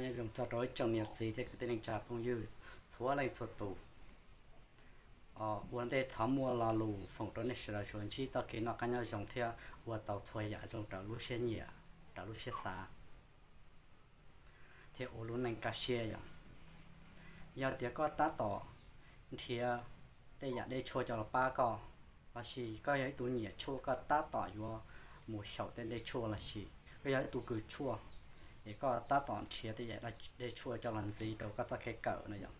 Nyob zoo txog rau ib tsoom niam txiv thiab kwv tij neej tsa phooj ywg txhua leej txhua tus. Ua ntej thov muaj lo lus foom rau nej sawv daws tsuas ntsib txoj kev noj qab nyob zoo thiab ua tau txhua yam zoo raws lub siab nyiam, raws lub siab xav, thiab ua lub neej kaj siab yom. Yog tias koj tab tom nrhiav tej yam dej tshuaj coj los pab koj, lossis koj yog ib tug nyiam tshuaj koj tab tom yuav mus xyaum tej dej tshuaj, lossis koj yog ib tug kws tshuaj, ces koj tab tom nrhiav tej yam dej tshuaj coj los ntxiv rau koj txoj kev kawm no yom.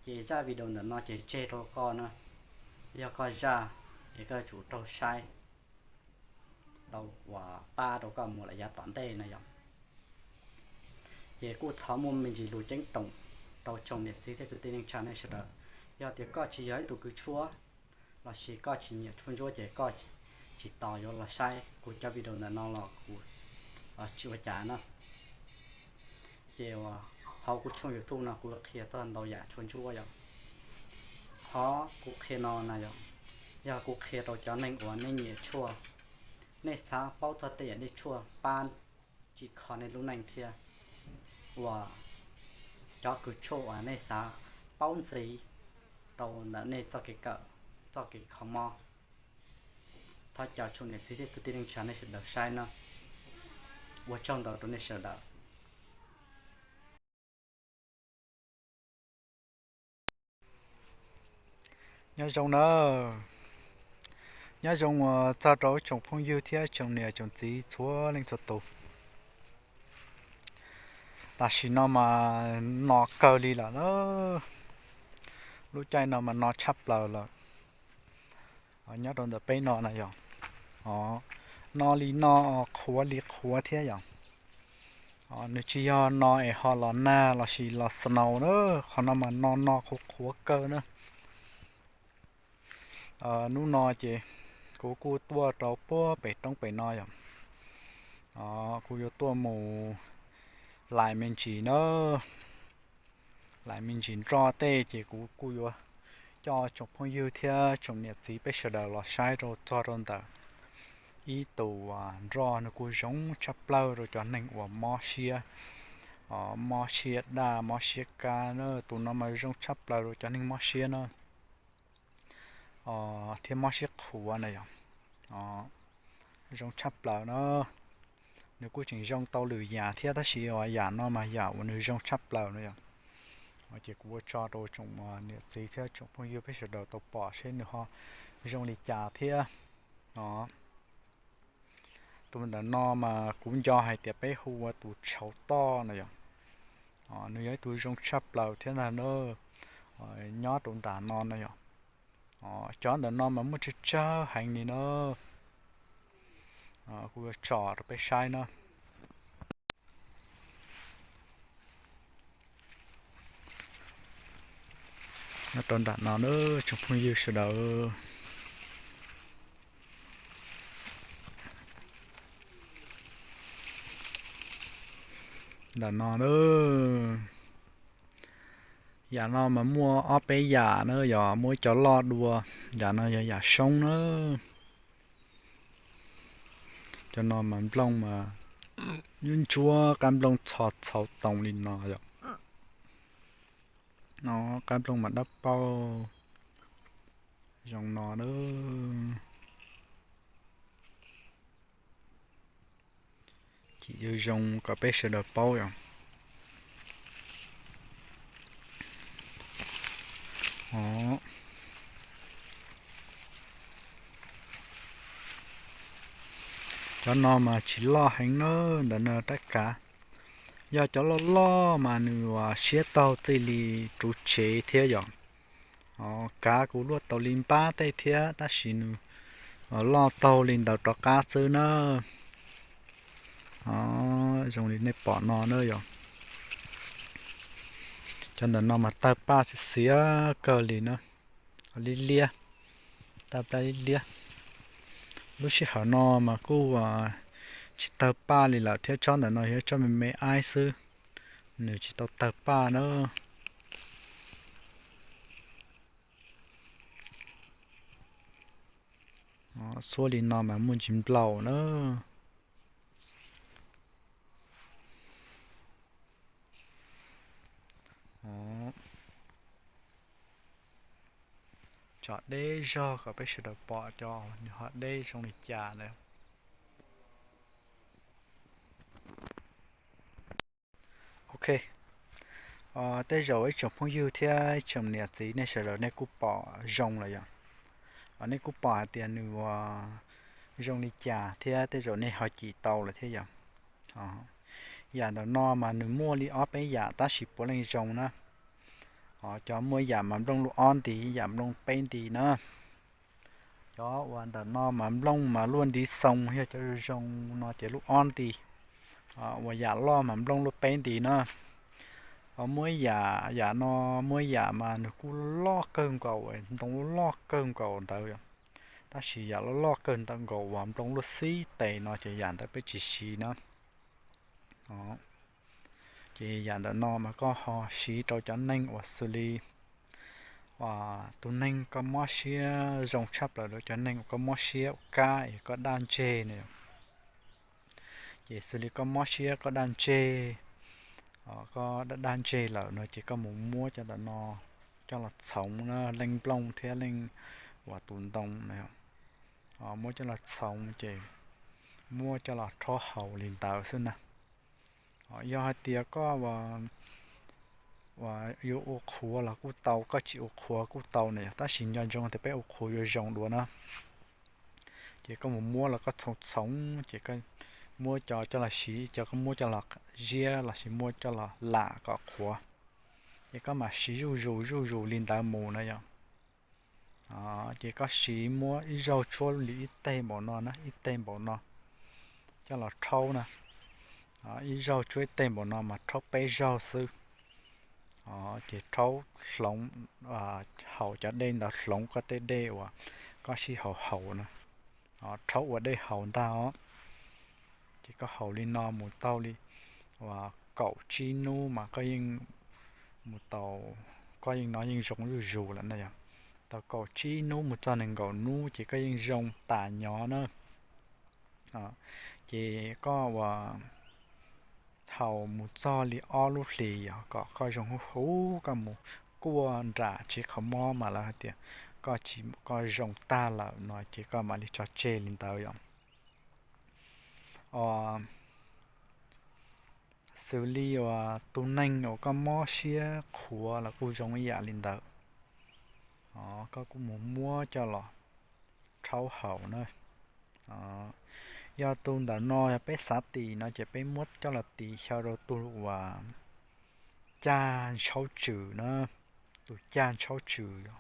Ces zaj video ntawm no ces tseg rau koj na, yog koj zaj, ces koj yuav tsum raug saib tau uas pab rau koj mus lawm yav tom ntej no yom. Ces kuj thov muaj me ntsis lus ceeb toom rau tsoom niam txiv thiab kwv tij neej tsa nej sawv daws, yog tias koj tsis yog ib tug kws tshuaj, lossis koj tsis nyiam tshuaj ntsuab ces koj tsis tos yuav los saib kuv cov video ntawm no los kuv tsis ua cas na. Ces hauv kuv tshooj YouTube no kuv qhia txog ntau yam tshuaj ntsuab yom. Qhov kuv qhia no na yom, yog kuv qhia rau cov neeg uas nej nyiam tshuaj, nej xav paub txog tej yam dej tshuaj pab tsim kho nej lub neej thiab uas cov kws tshuaj uas nej xav paub ntxiv rau ntawm nej txoj kev kawm, txoj kev kho mob. Thov caw tsoom niam txiv thiab kwv tij neej tsa nej sawv daws saib no. Ua tsaug ntau rau nej sawv daws. Nyob zoo na, nyob zoo uas txog rau ib tsoom phooj ywg thiab tsoom niam tsoom txiv txhua leej txhua tus. Tam sim no mas no kawg li lawm na, lub caij no mas no tshaj plaws lawm. Nyob rau ntawm peb no na yom, no li no, qhuav li qhuav thiab yom. Nws tsis yog no es ho los nag lossis los snow na, qhov no mas no no qhuav qhuav kawg na. Hnub no ces kuv kuj tuaj rau puag pem roob pem no yom. Kuv yuav tuaj mus lais me ntsis na, lais me ntsis nroj tej ces kuv kuj yuav coj tsoom phooj ywg thiab tsoom niam txiv peb sawv daws los saib rau txog rau ntawm ib tus nroj, nws kuj zoo tshaj plaws rau cov neeg uas mob siab, mob siab daj mob siab kab na. Tus no mas zoo tshaj plaws rau cov neeg mob siab na, thiab mob siab qhuav na yom. Zoo tshaj plaws na. Nws kuj tseem zoo tau lwm yam thiab tab sis yam no mas yam uas nws zoo tshaj plaws na yom. Ces kuv ua tso rau tsoom niam txiv thiab tsoom phooj ywg peb sawv daws tau pom seb nws ho zoo li cas thiab. Tus ntawm no mas kuv nco hais tias peb hu ua tus tshauv toj na yom. Nws yog ib tug zoo tshaj plaws thiab na, nyob rau nram no na yom. Cov ntawm no mas muaj tsawg tsawg heev li na. Kuv yuav tso rau peb saib na. Nyob rau nram no na tsoom phooj ywg sawv daws. Ntawm no na, yam no mas muaj ob peb yam na, yog muaj ib co loj dua, yam no yog yam soob na. Cov no mas nplooj mas ntsuab qab nplooj txho txhau toos li no yom. No qab nplooj mas dawb paug zoo no na. Ces yuav zoo kom peb sawv daws paub yom. Cov no mas tsis loj heev na, ntawm no rab kav. Yog cov loj loj mas nws siab taug txij li ruv tsev thiab yom. Kav kuv luaj tau li npab tej thiab tab sis nws loj taug li ntawd rov qab xwb na. Zoo li nej pom no na yom. Cov ntawm no mas tawg paj xiav xiav kawg li na. Liab liab, tawg paj liab liab. Lub sij hawm no mas kuj tsis tawg paj li lawm thiab, tsob ntawm no yog tsob me me aib xwb, nws tsis tau tawg paj na. Xuab li no mas muaj ntsis nplaum na. tso deb zog kom peb sawv daws pom cov nws ho deb zoo li cas na. Ok, tej zaum ib tsoom phooj ywg thiab ib tsoom niam txiv nej sawv daws nej kuj pom zoo lawm yom. Nej kuj pom hais tias nws ua zoo li cas thiab tej zaum nej ho cim tau lawm thiab yom. Yam ntawm no mas nws muaj li ob peb yam tab sis puav leej zoo na. Cov muaj yam mas nplooj lub ob nti, yam nplooj peb nti na. Cov uas ntawm no mas nplooj mas luaj nti xoo, yog cov zoo no ces lub ob nti. Uas yam loj mas nplooj luaj peb nti na. Muaj yam, yam no muaj yam mas nws kuj loj kawg nkaus, ntoo loj kawg nkaus ntawd, tab sis yam loj loj kawg ntawm nkaus uas nplooj luaj xib tes no ces yam ntawd peb tsis siv na. Ces yam ntawm no mas koj ho siv rau cov neeg uas xws li tus neeg koj mob siab zoo tshaj plaws rau cov neeg uas koj mob siab ua kab es koj daj ntseg na. Ces xws li koj mob siab koj daj ntseg, koj daj daj ntseg lawm no ces koj mus muab cov ntawm no coj los txhoov na, leej nplooj thiab leej uas tus ntoo na. Muab coj los txhoov ces muab coj los rhaub haus li ntawd xwb na. Yog hais tias koj uas yuav ua qhuav los kuj tau, koj tsis ua qhuav kuj tau na yom, tab sis nco ntsoov tias peb ua qhuav yuav zoo dua na. Ces koj mus muab los koj txhoov txhoov ces koj muab cov coj los siv, cov koj muab coj los ziab los sis muab coj los lam kom qhuav, ces koj mam siv zuj zus zuj zus li ntawd mus na yom. Ces koj siv muab ib zaug tshuab li ib teg npaum no na, ib teg npaum no coj los rhaub na. Ib zaug tshuab ib teg npaum no mas rhaub peb zaug xwb. Ces rhaub hloov, haus cov dej ntawd hloov koj tej dej uas koj sib haus haus na. Rhaub ua dej haus ntag os. Ces koj haus li no mus tau li uas kaum tsib hnub mas koj yeej mus tau, koj yeej no yeej zoo zuj zus lawm na yom. Tau kaum tsib hnub mus txog nees nkaum hnub ces koj yeej zoo tas nyo na. Ces koj uas haus mus txog li ob lub hlis yog kom koj zoo huv huv, koj mus kuaj nram tsev kho mob mas lawv hais tias koj tsis, koj zoo tag lawm no ces koj mam li tso tseg li ntawd yom. Xws li uas tus neeg uas koj mob siab qhuav los kuj zoo ib yam li ntawd. Koj kuj mus muab coj los rhaub haus na. Yog tus ntawm no yog peb xav tim no ces peb muab coj los tim xyaw rau tus uas caj ntshaub tswm na, tus caj ntshaub tswm.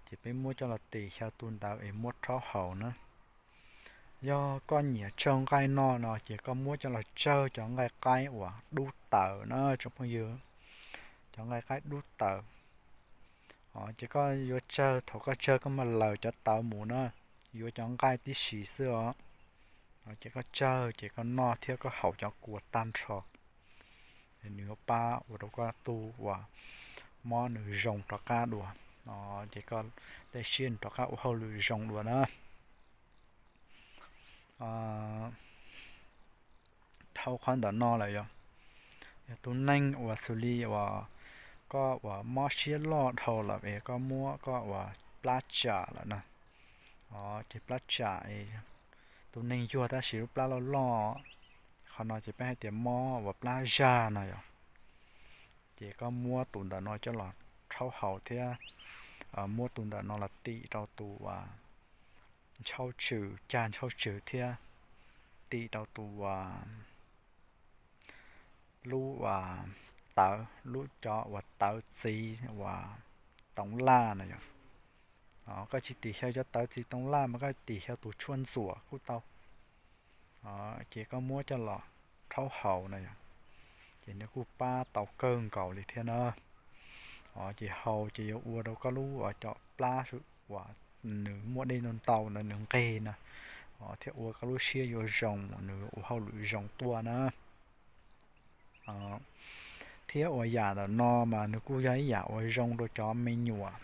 Ces peb muab coj los tim xyaw tus ntawd es muab rhaub haus na. Yog koj nyiam tsawg nqaij noj no ces koj muab coj los tsawg cov nqaij qaib uas dub tawm na tsoom phooj ywg, cov nqaij qaib dub tawm. Ces koj yuav tsawg, thaum koj tsawg koj mam laws cov tawv mus na, yuav cov nqaij tib si xwb os. Ces koj tsawg ces koj noj thiab koj haus cov kua tag nrho, nws yuav pab ua rau koj tus uas mob nws zoo rov qab dua, ces koj tej siab nws rov qab ua hauj lwm zoo dua na. Dhau qhov ntawm no lawm yog, yog tus neeg uas xws li uas koj uas mob siab loj dhau lawm es koj muab koj uas plab tsam lawm na. Ces plab tsam, tus neeg yuag tab sis lub plab loj loj, qhov no ces peb hais tias mob uas plab zag no yog. Ces koj muab tus ntawm no coj los rhaub haus thiab muab tus ntawm no los tim rau tus uas ntshaub tswm, cag ntshaub tswm thiab tim rau tus uas lub uas tawv, lub cov uas tawv txiv uas toov laj no yog. Koj tsis tim xyaw cov tawv txiv toov laj mas koj tim xyaw tus tshuaj ntxuam kuj tau. Ces koj muab coj los rhaub haus na yog, ces nws kuj pab tau kawg nkaus li thiab na. Ces haus ces yuav ua rau koj lub uas cov plab uas nws muaj dej ntau ntau ntawd nws nqig na, thiab ua koj lub siab yuav zoo, nws ua hauj lwm zoo tuaj na. Thiab uas yam ntawm no mas nws kuj yog ib yam uas zoo rau cov me nyuam,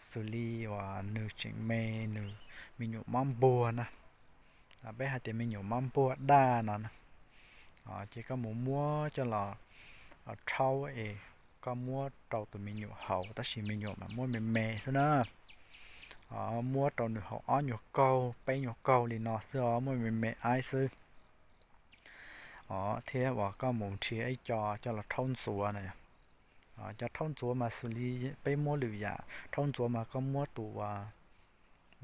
xws li uas nws tseem me, nws me nyuam mob npuag na, peb hais tias me nyuam mob npuag daj no na. Ces koj mus muab coj los rhaub es koj muab rau tus me nyuam haus, tab sis me nyuam mas muab me me xwb na. Muab rau nws haus ob nyuag kaug peb nyuag kaug li no xwb os, muab me me aib xwb. Thiab uas koj mus nrhiav ib co coj los rhaub ntxuav na. Cov rhaub ntxuav mas xws li peb muab lwm yam rhaub ntxuav mas koj muab tus uas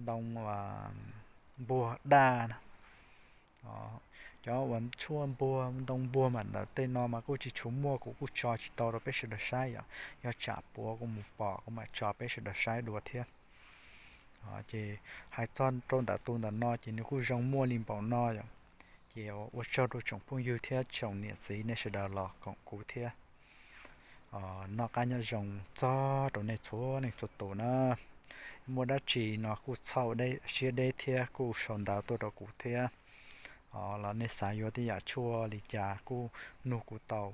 ntoo uas npuag daj na. Cov uas tshuaj npuag ntoo npuag mas ntawm tej no mas kuj tsis tshua muaj, kuv kuj tso tsis tau rau peb sawv daws saib yom. Yog tsam puav kuv mus pom kuv mam tso peb sawv daws saib dua thiab. Ces hais txog rau ntawm tus ntawm no ces nws kuj zoo muaj li npaum no yom. Ces ua tsaug rau tsoom phooj ywg thiab tsoom niam txiv nej sawv daws los koom kuv thiab. Noj qab nyob zoo txog rau nej txhua leej txhua tus na. Muaj dab tsi no kuj txhob siab deb thiab kuj sau ntawv tuaj rau kuv thiab. Los nej xav yuav tej yam tshuaj li cas kuj nug kuv tau.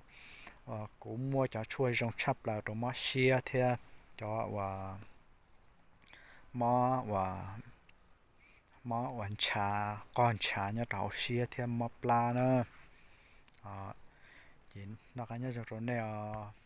Kuv muaj cov tshuaj zoo tshaj plaws rau mob siab thiab cov uas mob uas mob uas ntshav, qog ntshav nyob rau hauv siab thiab mob plab na. Ces noj qab nyob zoo rau nej os.